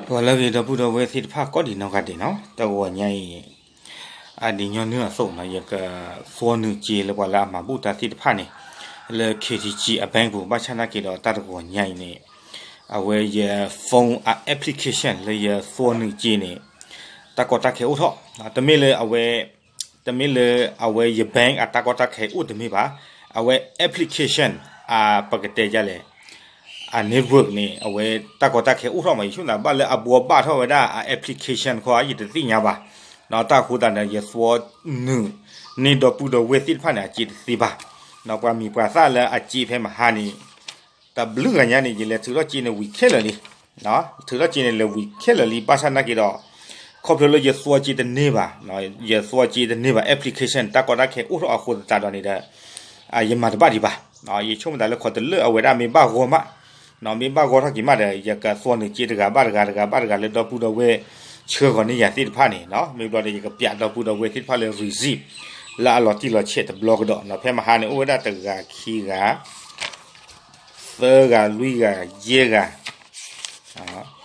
ဂီၤလၢအဂ့ၤ ဒီပုၢ်ဒီဝဲၢ်သ့ၣ်တဖၣ် ကိးဒံးနီၢ်ဂၤဒဲးနီၤ, တဂီၤညါအံၤ အဒ်ညီနုၢ်အသိးနီၤ, ယကသွီနုာ်စ့လၢပှၤလၢအမၤဘူၣ်တၢ်သ့ၣ်တဖၣ်န့ၣ် လၢ K T G အ bank ပူၤ, ဘၣ်ဆၣ်နာ်က့ဒီးတၢ်တဂီၤညါအံၤန့ၣ် အဝဲယ phone အ application လၢယသွီနုာ်စ့န့ၣ် တၢ်ကီတၢ်ခဲအိၣ်ထီၣ်, တမ့ၢ်လၢအဝဲ တမ့ၢ်လၢအဝဲယ bank အတၢ်ကီတၢ်ခဲအိၣ်တမ့ၢ်ဘၣ်, အဝဲ application အပကတဲဒ်လဲၣ် အ network န့ၣ် အဝဲတၢ်ကီတၢ်ခဲအိၣ်ထီၣ်မး, ယဆိကမိၣ်သးဘၣ်လၢအဘှီဘၣ်ထီၣ်ဝဲဒၣ်အ application ခီ ယတသ့ၣ်ညါဘၣ်, တၢ်အဃိသတးန့ၣ် ယသွီနုာ်န့ၢ်ဒီပုၢ်ဒီဝဲၢ်သ့ၣ်တဖၣ်န့ၣ် အစ့တသ့ဘၣ်, ပှၤမံၤပှၤသၣ်လၢအစ့ဖဲမဟါန့ၣ် တဘျုးဂၤညါန့ၣ် ယလဲၤထုးထီၣ်စ့န့ၣ်ဝံၤခဲလၢာ်လံ, ထုးထီၣ်စ့န့ၣ်လဲၤဝံၤခဲလၢာ်လံ, ဘၣ်ဆၣ်နာ်က့ဒီး ခီဖျိလၢယသွီစ့တန့ၢ်ဘၣ်, ယသွီစ့တန့ၢ်ဘၣ် application တၢ်ကီတၢ်ခဲအိၣ်ထီၣ်အဃိသတးဒီးန့ၣ်ဒီး ယမၤတဘၣ်ဒံးဘၣ်, ယဆိကမိၣ်သးလၢခီတလၢအဝဲဒၣ်မ့ၢ်ဘၣ်ဂီၢ်မး, မ့ၢ်ဘၣ်ဂီၢ်ထီၣ်က့ၤမးဒီး ယကသွီနုာ်စ့တဂၤဘၣ်တဂၤ တဂၤဘၣ်တဂၤလၢဒီပုၢ်ဒီဝဲၢ်ဆှၢဃီၤန့ၢ်ယၤသ့ၣ်တဖၣ်န့ၣ်, မ့ၢ်ဘျီဒီးယကပျးဒီပုၢ်ဒီဝဲၢ်သ့ၣ်တဖၣ်လၢ receipt လၢအလီၤတံၢ်လီၤဆဲးတဘျီကဒီး, ဖဲမဟါန့ၣ် အိၣ်ဝဲဒၣ်တဂၤခံဂၤ သၢဂၤလွံၢ်ဂၤယဲၢ်ဂၤ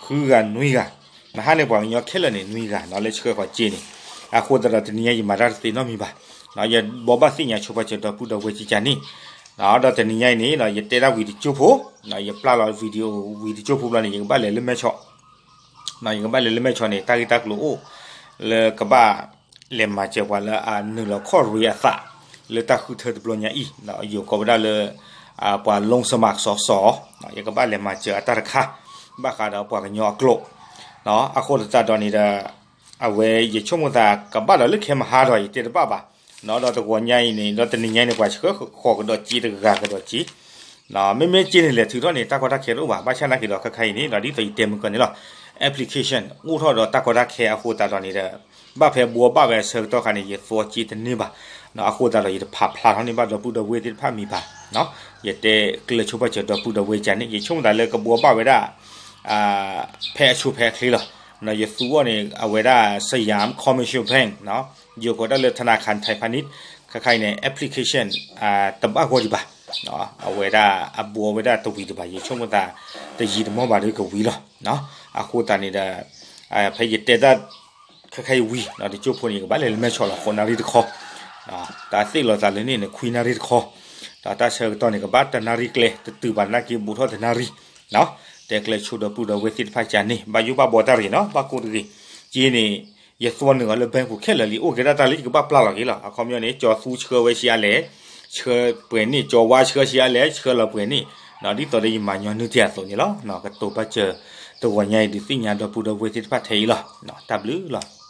ဃုဂၤနွံဂၤ, မဟါန့ၣ်ပှၤကညီခဲလၢာ်န့ၣ်နွံဂၤနီၤ လၢဆှၢဃီၤစ့န့ၣ်, အဃိသတးဒီးတနံၤညါယမၤတၢ်တသ့နီတမံၤဘၣ်, ယဘိးဘၣ်သ့ၣ်ညါဆိပာ်စၢၤဒီပုၢ်ဒီဝဲၢ်ကကန့ၣ်, ဒီးတနံၤညါအံၤန့ၣ် ယတဲဒၣ်ဝံၤတကၠိဖိ, ယပျၢ်လီၤ video ဝံၤတကၠိဖိဘျီန့ၣ် ယကဘၣ်လဲၤလၢမဲၢ်ဆီး, ယကဘၣ်လဲၤလၢမဲၢ်ဆီးန့ၣ် တၢ်ဂ့ၢ်တၢ်ကျိၤအိၣ် လၢကဘၣ်လဲၤမၤစၢၤပှၤလၢအနုာ်လီၤခီၣ်ရ့အသး လၢတၢ်ဃုထၢတဘျီညါအံၤ, ယိၤကိးဝဲဒၣ်လၢ ပှၤ လမ်းမစီမံ စီမံ, ယကဘၣ်လဲၤမၤစၢၤအတၢ်တခါ ဘၣ်ဃးဒီးပှၤကညီအကျိာ်, အဃိသတးဒီးန့ၣ်ဒီး အဝဲယဆိကမိၣ်သးကဘၣ်ဒီးလၢခဲမဟါဒီး ယတဲတဘၣ်ဘၣ်, ဒီးတဂီၤညါအံၤန့ၣ် ဒီးတနံၤညါအံၤန့ၣ် ပှၤဆှၢဃီၤကဒီးစ့တဂၤကဒီးစ့ မ့မ့ၢ်စ့န့ၣ် လဲၤထုးထီၣ်န့ၣ် တၢ်ကီတၢ်ခဲတအိၣ်ဘၣ်, ဘၣ်ဆၣ်နာ်က့ဒီးခဲခါအံၤန့ၣ် ဒ်သိးယတဲမုၢ်ကီၢ်န့ၣ်လီၤ, application အိၣ်ထီၣ်ဒီးတၢ်ကီတၢ်ခဲအဃိသတးဒီးန့ၣ်ဒီး ဘၣ်ဖဲဘှီဘၣ်ဝဲအဆၢကတီၢ်ခါန့ၣ် ယသွီစ့တန့ၢ်ဘၣ်, အဃိသတးဒီးယတဖးဖျါထီၣ်န့ၢ်ဘၣ်ဒီပုၢ်ဒီဝဲၢ်သ့ၣ်တဖၣ်မံၤဘၣ်, ယတဲကျၢၤဆိပာ်စၢၤဒီပုၢ်ဒီဝဲၢ်ကန့ၣ် ယဆိကမိၣ်သးလၢကဘှီဘၣ်ဝဲဒၣ် ဖဲအဆိဖဲအချ့လီၤ, ယသူအီၤန့ၣ် အဝဲဒၣ် Siam Commercial Bank ယိၤကိးဒၣ်လၢ ธนาคารไทยพาณิชย์ ခဲခါအံၤန့ၣ် application တဘၣ်ဂီၢ်ဒံးဘၣ်, အဝဲဒၣ်အဘှီဝဲဒၣ်တဝံၤဒံးဘၣ်, ယဆိကမိၣ်သး တယံာ်တမီၢ်ဘၣ်ဒီးကဝံၤလီၤ, အဃိသတးန့ၣ်ဒီး ဖဲယတဲတၢ် ခဲခါအံၤဝံၤ တကၠိဖိန့ၣ် ယကဘၣ်လဲၤလၢမဲၢ်ဆီးလီၤ ဃိးနၣ်ရံၣ်တခီ, တၢ်သ့ၣ်လီၤသးလၢန့ၣ်န့ၣ် ခွံနၣ်ရံၣ်တခီ, ဒီးတၢ်ဆၢကတီၢ်န့ၣ် ကဘၣ်တနၣ်ရံၣ်ကျဲ တတုၤဘၣ်နာ်က့ ဘူးထီၣ်တနၣ်ရံၣ်, တဲကျၢၤဆိဒီပုၢ်ဒီဝဲၢ်သ့ၣ်တဖၣ်ကန့ၣ် ဘၣ်ယိၣ်ဘၣ်ဘှီတၢ်တဂ့ၤနီၤ ဘၣ်ကိၢ်တဂ့ၤ, က့န့ၣ် ယသွီနုာ်အီၤလၢ bank ပူၤခဲလၢာ်လံ အိၣ်က့ၤဒၣ်တၢ်လၢယကဘၣ်ပျၢ်လီၤက့ၤလီၤ, အခီပညီန့ၣ် ကၠီသူဆှၢဝဲဆံးအါလဲၣ်, ဆှၢပှဲၤန့ၣ်, ကၠီဝါဆှၢဆံးအါလဲၣ်, ဆှၢလီၤပှဲၤန့ၣ်, ဒ်သိးဒီးယမၤညီနုၢ်တ့ၢ်အသိးန့ၣ်လီၤ, ကတိၤဘၣ်စၢၤ တဂီၤညါအံၤ ဒုးသ့ၣ်ညါဒီပုၢ်ဒီဝဲၢ်သ့ၣ်တဖၣ်ထဲအံၤလီၤ, တၢ်ဘျုးလီၤ.